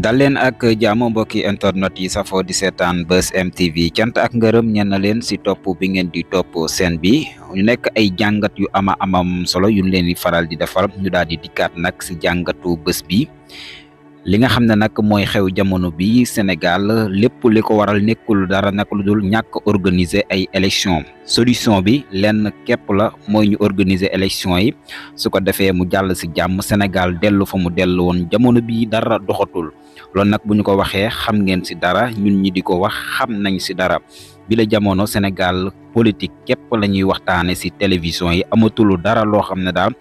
dal leen ak jàmm mbokki internet yi safoo di seetaan Buzz M TV cant ak ngërëm ñen na leen si topp bi ngeen di topp seen bi ñu nekk ay jàngat yu amam solo yu leen di faral di defal ñu daal di dikkaat nag si jàngatu bés bi li nga xam ne nag mooy xew jamono bi Sénégal lépp li ko waral nekkul dara nag lu dul ñàkk organiser ay élection solution bi lenn képp la mooy ñu organiser élection yi su ko defee mu jàll si jàmm Sénégal dellu fa mu dellu woon jamono bi dara doxatul loolu nag bu ñu ko waxee xam ngeen si dara ñun ñi di ko wax xam nañ si dara bi la jamono Sénégal politique képp la ñuy waxtaane si télévision yi amatul dara loo xam ne daal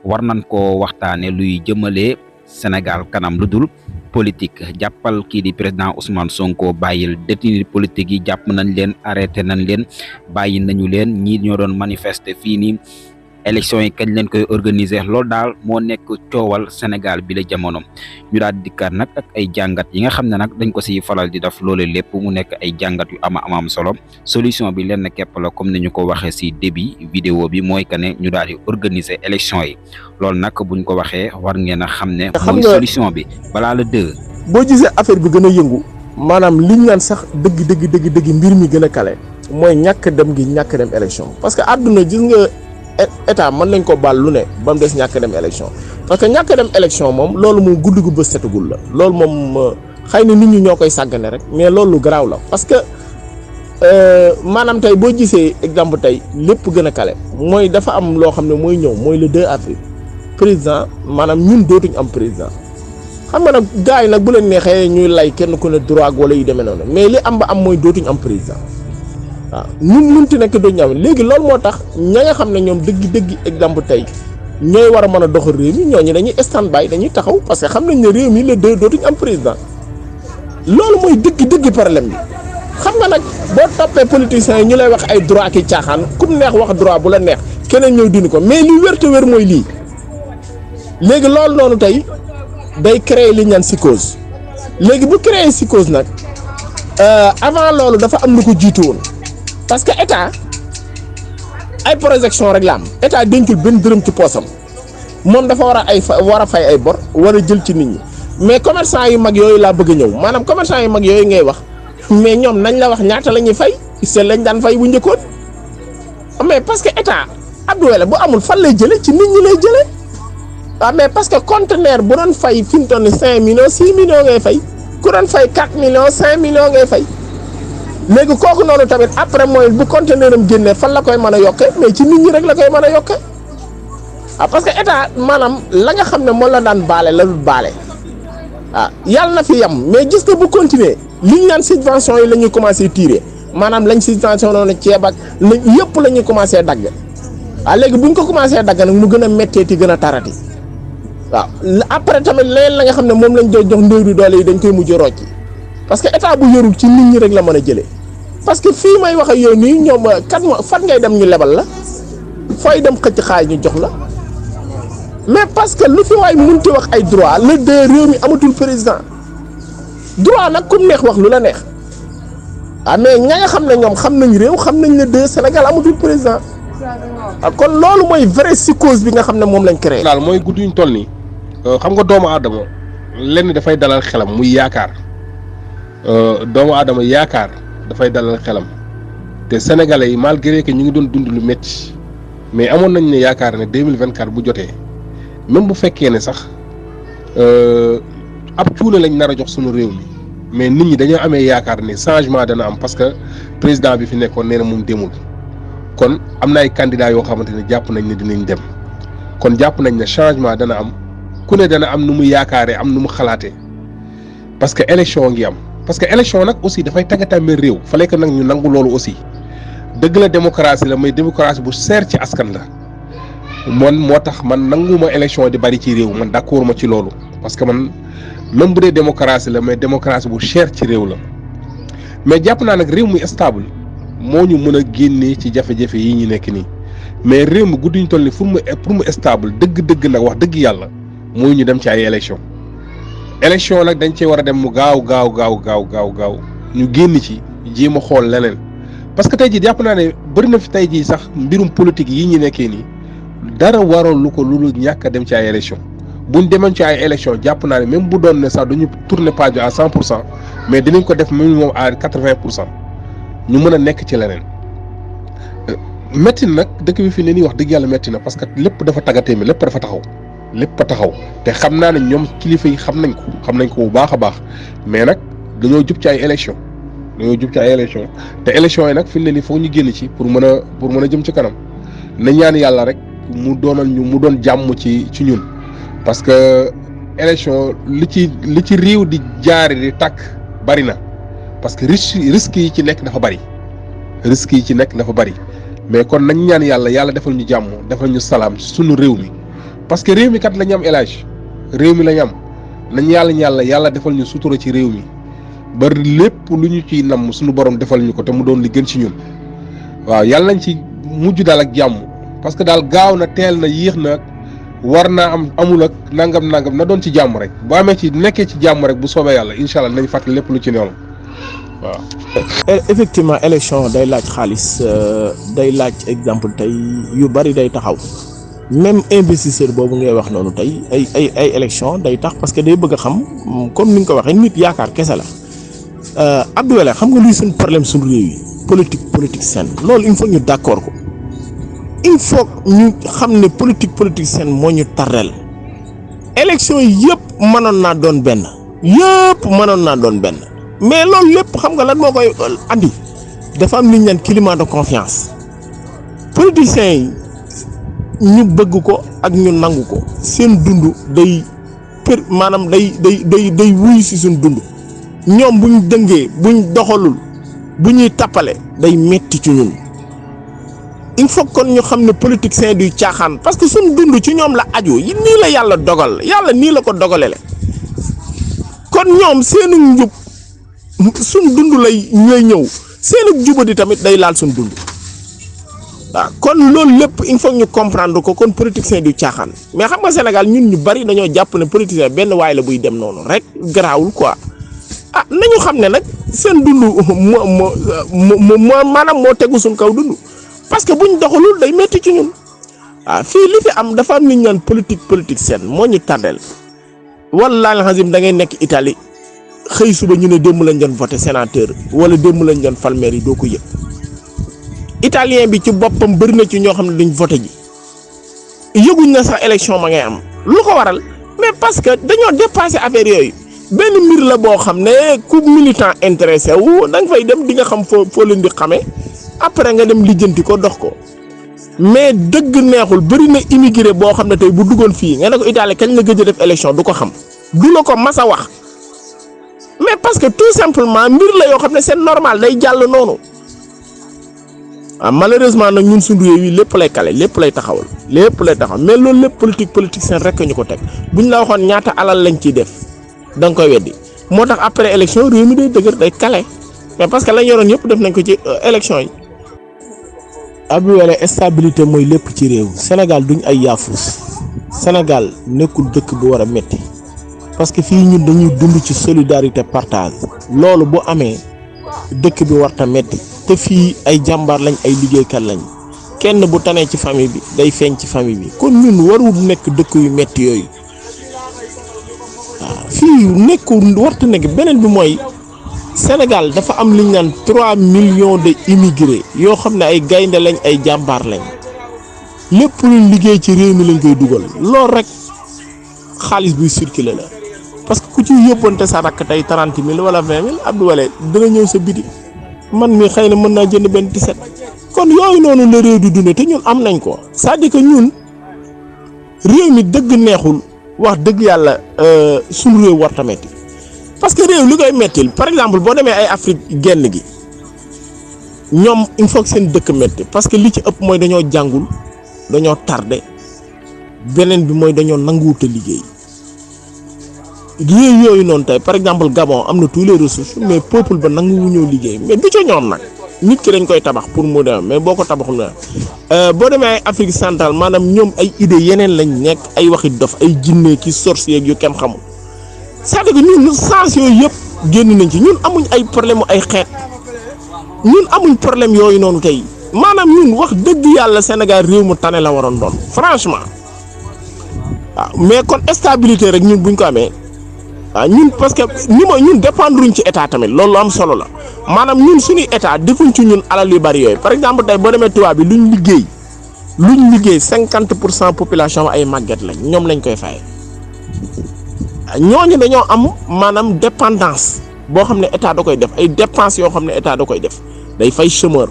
war nañ koo waxtaane luy jëmalee Sénégal kanam lu dul politique jàppal kii di président Ousmane Sonko bàyyil détenu politique yi jàpp nañ leen arrêté nañ leen bàyyi nañu leen ñii ñoo doon manifester fii nii élection yi kañ leen koy organiser loolu daal moo nekk coowal Sénégal bi la jamono ñu daal di dikkaat nag ak ay jàngat yi nga xam ne nag dañ ko siy faral di def loole lépp mu nekk ay jàngat yu am solo solution bi lenn képp la comme ni ñu ko waxee si début vidéo bi mooy que ne ñu daal di organiser élection yi loolu nag buñ ko waxee war ngeen a xam ne mooy solution bi balaa la dëgg boo gisee affaire bi gën a yëngu maanaam liñ naan sax dëgg mbir mi gën a kale mooy ñàkk dem gi ñàkk dem élection parce que àdduna gis nga état mën nañ ko baal lu ne ba mu des ñàkk dem élection parce que ñàkk dem élection moom loolu moom guddi gu bës setagul la loolu moom xëy na nit ñi ñoo koy sàggane rek mais loolu lu garaaw la parce que maanaam tey boo gisee exemple tey lépp gën a kale mooy dafa am loo xam ne mooy ñëw mooy le 2 avril président maanaam ñun dootuñ am président xam nga nag gars yi nag bu leen neexee ñuy lay kenn ku ne droit wala yu demee noonu mais li am ba am mooy dootuñ am président waaw ñun mënti nekk dootuñu am léegi loolu moo tax ña nga xam ne ñoom dëgg exemple tey ñooy war a mën a doxal réew mi ñooñu dañuy stand by dañuy taxaw parce que xam nañ ne réew mi le 2 dootuñu am président loolu mooy dëgg problème bi xam nga nag boo toppee politiciens yi ñu lay wax ay droit ki caaxaan ku mu neex wax droit bu la neex keneen ñëw dindi ko mais li wér te wér mooy lii léegi loolu noonu tey day créer li ñu naan psychose léegi bu créer psychose nag avant loolu dafa am lu ko jiitu woon parce que état ay projection rek la am état dencul benn dërëm ci poosam moom dafa war a fay ay bor war a jël ci nit ñi mais commerçant yu mag yooyu laa bëgg a ñëw maanaam commerçant yu mag yooyu ngay wax mais ñoom nañ la wax ñaata la ñuy fay c'est lañ daan fay bu njëkkoon mais parce que état abdoole bu amul fan lay jële ci nit ñi lay jële waaw mais parce que conteneur bu doon fay fi mu toll nii 5 millions 6 millions ngay fay ku doon fay 4 millions 5 millions ngay fay léegi kooku noonu tamit après mooy bu conteneur am génnee fan la koy mën a yokkee mais ci nit ñi rek la koy mën a yokkee ah parce que état maanaam la nga xam ne moom la daan baale la dul baale ah yàlla na fi yam mais gis nga bu continuer li ñu naan subvention yi la ñuy commencé tirer maanaam lañ subvention noonu ceeb ak lañ yëpp la ñuy commencé dagg waaw léegi buñ ko commencé dagg nag mu gën a métteeti gën a tarati waaw après tamit leneen la nga xam ne moom lañ doon jox ndéw di doole yi dañ koy mujj rocci parce que état bu yorul ci nit ñi rek la mën a jëlee parce que fii may wax ak yow nii ñoom fan ngay dem ñu lebal la fooy dem xëcc xaay ñu jox la mais parce que lu fi waay munti wax ay droit le 2 réew mi amatul président droit nag ku neex wax lu la neex ah mais ña nga xam ne ñoom xam nañ réew xam nañ le 2 Sénégal amatul président ah kon loolu mooy vraie psychose bi nga xam ne moom lañ créé. daal mooy guddi ñu toll nii xam nga doomu aadama lenn dafay dalal xelam muy yaakaar doomu aadama yaakaar dafay dalal xelam te sénégalais yi malgré que ñu ngi doon dund lu métti mais amoon nañ ne yaakaar ne 2024 bu jotee même bu fekkee ne sax ab cuune lañ nar a jox sunu réew mi mais nit ñi dañoo amee yaakaar ne changement dana am parce que président bi fi nekkoon nee na moom demul kon am na ay candidats yoo xamante ne jàpp nañ ne dinañ dem kon jàpp nañ ne changement dana am ku ne dana am nu mu yaakaaree am nu mu xalaatee parce que élection ngi am. parce que élection nag aussi dafay tàggatamee réew fallait que nag ñu nangu loolu aussi dëgg la démocratie la mais démocratie bu seer ci askan la moo tax man nanguma élection di bari ci réew man d'accord ma ci loolu parce que man même bu dee démocratie la mais démocratie bu cher ci réew la mais jàpp naa nag réew muy stable moo ñu mën a génnee ci jafe-jafe yi ñu nekk nii mais réew mi guddi ñu toll nii pour mu stable dëgg nag wax dëgg yàlla mooy ñu dem ci ay élection nag dañ cee war a dem mu gaaw ñu génn ci jéem a xool leneen parce que tey jii jàpp naa ne bëri na fi tey jii sax mbirum politique yi ñu nekkee nii dara waral lu ko lu ñàkk a dem ci ay élection buñ demoon ci ay élection jàpp naa ne même bu doon ne sax duñu tourner page à 100% mais dinañ ko def minimum à 80% ñu mën a nekk ci leneen métti nag dëkk bi fi ne nii wax dëgg yàlla métti na parce que lépp dafa tàggatee mi lépp dafa taxaw lépp a taxaw te xam naa ne ñoom kilifa yi xam nañ ko bu baax a baax mais nag dañoo jub ci ay élection te élection yi nag fi ne nii foog ñu génn ci pour mën a jëm ci kanam na ñaan yàlla rek mu doon jàmm ci ñun parce que élection li ci réew di jaari di tàkk bari na parce que risques yi ci nekk dafa bari mais kon nañ ñaan yàlla defal ñu jàmm defal ñu salaam suñu réew mi parce que réew mi kat la ñu am élage réew mi la ñu am nañ yàlla defal ñu sutura ci réew mi ba lépp lu ñu ciy namm suñu borom defal ñu ko te mu doon li gën ci ñun waaw yàlla nañ ci mujj daal ak jàmm parce que daal gaaw na teel na yéex na war naa am amul ak nangam na doon ci jàmm rek bu amee ci nekkee ci jàmm rek bu soobee yàlla incha allah nañ fàttali lépp lu ci newoon waaw. effectivement élection day laaj xaalis day laaj exemple tey yu bari day taxaw même investisseur boobu ngay wax noonu tey ay élection day tax parce que day bëgg a xam comme ni nga ko waxee nit yaakaar kese la Abdou Wele xam nga luy suñ problème suñ réew yi politique saine loolu il faut ñu d'accord ko il faut ñu xam ne politique saine moo ñu tardel élection yëpp mënoon naa doon benn mais loolu lépp xam nga lan moo koy andi dafa am li ñu naan climat de confiance politiciens yi ñu bëgg ko ak ñu nangu ko seen dund day maanaam day wuyu si suñ dund ñoom buñ dëngee buñ doxalul bu ñuy tappale day metti ci ñun il faut kon ñu xam ne politiciens du caaxaan parce que suñ dund ci ñoom la aju nii la yàlla dogal yàlla nii la ko dogalele kon ñoom seenu njub suñ dund lay ñooy ñëw seenu jubadi tamit day laal suñ dund waaw kon loolu lépp il faut ñu comprendre ko kon politicien du caaxaan mais xam nga Sénégal ñun ñu bari dañoo jàpp ne politicien benn waay la buy dem noonu rek garaawul quoi nañu xam ne nag seen dund moo maanaam moo tegu suñ kaw dund parce que buñ doxalul day metti ci ñun fii li fi am dafa am ni ñu naan politique seen moo ñu tardel wallaahi alazim da ngay nekk Italie xëy suba ñu ne démb lañ doon voté sénateur wala démb lañ doon fal maire yi doo ko yëg italien bi ci boppam bëri na ci ñoo xam ne duñ voté ji yëguñ na sax élection ma ngay am lu ko waral mais parce que dañoo dépassé affaire yooyu benn mbir la boo xam ne ku militant intéressé wu da nga fay dem di nga xam foo leen di xamee après nga dem lijjanti ko dox ko mais dëgg neexul bëri na immigré boo xam ne tey bu duggoon fii nga ne ko Italie kañ la gëj a def élection du ko xam du la ko mas a wax mais parce que tout simplement mbir la yoo xam ne c'est normal day jàll noonu malheureusement nag ñun suñu réew yi lépp lay kale lépp lay taxawal mais loolu lépp politique seen rek ñu ko teg buñ la waxoon ñaata alal lañ ciy def da nga koy weddi moo tax après élection réew mi day dëgër day kale mais parce que lañ yoroon yëpp def nañ ko ci élection yi. Abdou Wele stabilité mooy lépp ci réew Sénégal duñ ay yaafus Sénégal nekkul dëkk bu war a metti parce que fii ñun dañuy dund ci solidarité partage loolu bu amee dëkk bi warta metti te fii ay jàmbaar lañ ay liggéeykat lañ kenn bu tanee ci famille bi day feeñ ci famille bi kon ñun warul nekk dëkk yu metti yooyu fii nekkul warta nekk beneen bi mooy Sénégal dafa am li ñu naan 3 millions de immigrés yoo xam ne ay gaynde lañ ay jàmbaar lañ lépp luñ liggéey ci réew mi lañ koy dugal loolu rek xaalis buy circuler la parce que ku ci yóbbante sa rakk tey 30 000 wala 20 000 Abdou Wele dina ñëw sa biti man mi xëy na mën naa jënd benn 17 kon yooyu noonu la réew di dundee te ñun am nañ ko c'est-à-dire que ñun réew mi dëgg neexul wax dëgg yàlla suñu réew war ta metti parce que réew li koy mettil par exemple boo demee ay Afrique genn gi ñoom il faut que seen dëkk metti parce que li ci ëpp mooy dañoo jàngul dañoo tardé beneen bi mooy dañoo nanguwut a liggéey réew yooyu noonu tey par exemple Gabon am na tous les ressources mais peuple ba nanguwu ñëw liggéey mais du ca ñoom nag nit ki dañ koy tabax pour mu dem mais boo ko tabaxul na boo demee ay Afrique centrale maanaam ñoom ay idées yeneen lañ nekk ay waxi dof ay jinne ki sorcier yu kenn xamul c'est-à-dire que ñun sens yooyu yëpp génn nañ ci ñun amuñ ay problème ay xeet ñun amuñ problème yooyu noonu tey maanaam ñun wax dëgg yàlla Sénégal réew mu tane la waroon doon franchement waaw mais kon stabilité rek ñun buñ ko amee ñun parce que ñun dépendruñ ci état tamit loolu am solo la maanaam ñun suñuy état defuñ ci ñun alal yu bari yooyu par exemple tey boo demee tubaab bi luñ liggéey 50% population ay màgget lañ ñoom lañ koy fay ñooñu dañoo am maanaam dépendance boo xam ne état da koy def ay dépenses yoo xam ne état da koy def day fay chômeur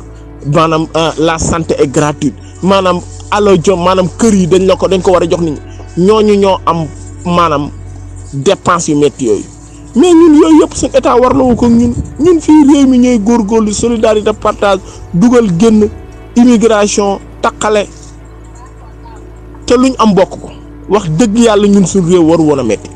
maanaam la santé est gratuite maanaam allo jom maanaam kër yi dañ ko war a jox nit ñi ñooñu ñoo am maanaam dépenses yu métti yooyu mais ñun yooyu yëpp suñu état warlawu ko ñun fii réew mi ñooy góorgóorlu solidarité partage dugal génn immigration taqale te luñ am bokk ko wax dëgg yàlla ñun suñu réew waru woon a métti